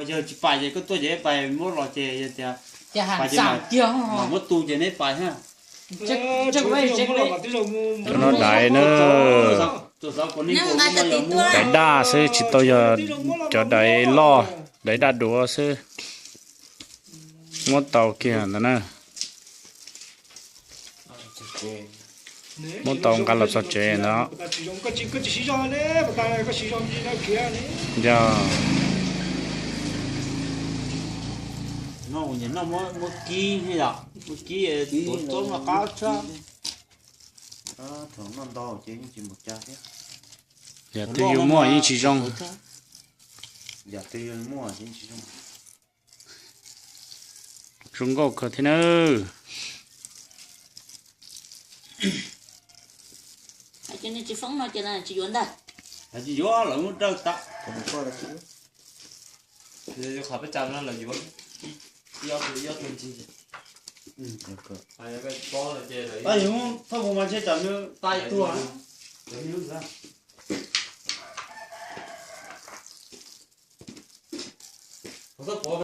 Yog tsis pais ces koj tuaj ces pais muab los ces yog tias pais ces mam muab tu ces neb pais ha. Cov no daiv na, daiv daj xwb tsis tau yog cov daiv loj, daiv daj duav xwb. Muab tau kiag ntawd na. Muab tau nqa los txog tsev ntawd. Yog muab kib, muab kib tuav txob noj qab tshaj. Yam twg yus muaj yeej tsis zoo. Zoo nkauj kawg thiab nawb. Tsis foob no ces tsis yuav ntag. Tsis yuav, lawv muab dawj tas. Qhov peb cas no lawv yuav, ib ob tug ntsis. Thauj mus mas ntshe tsam nws tais tuag. Txhob pov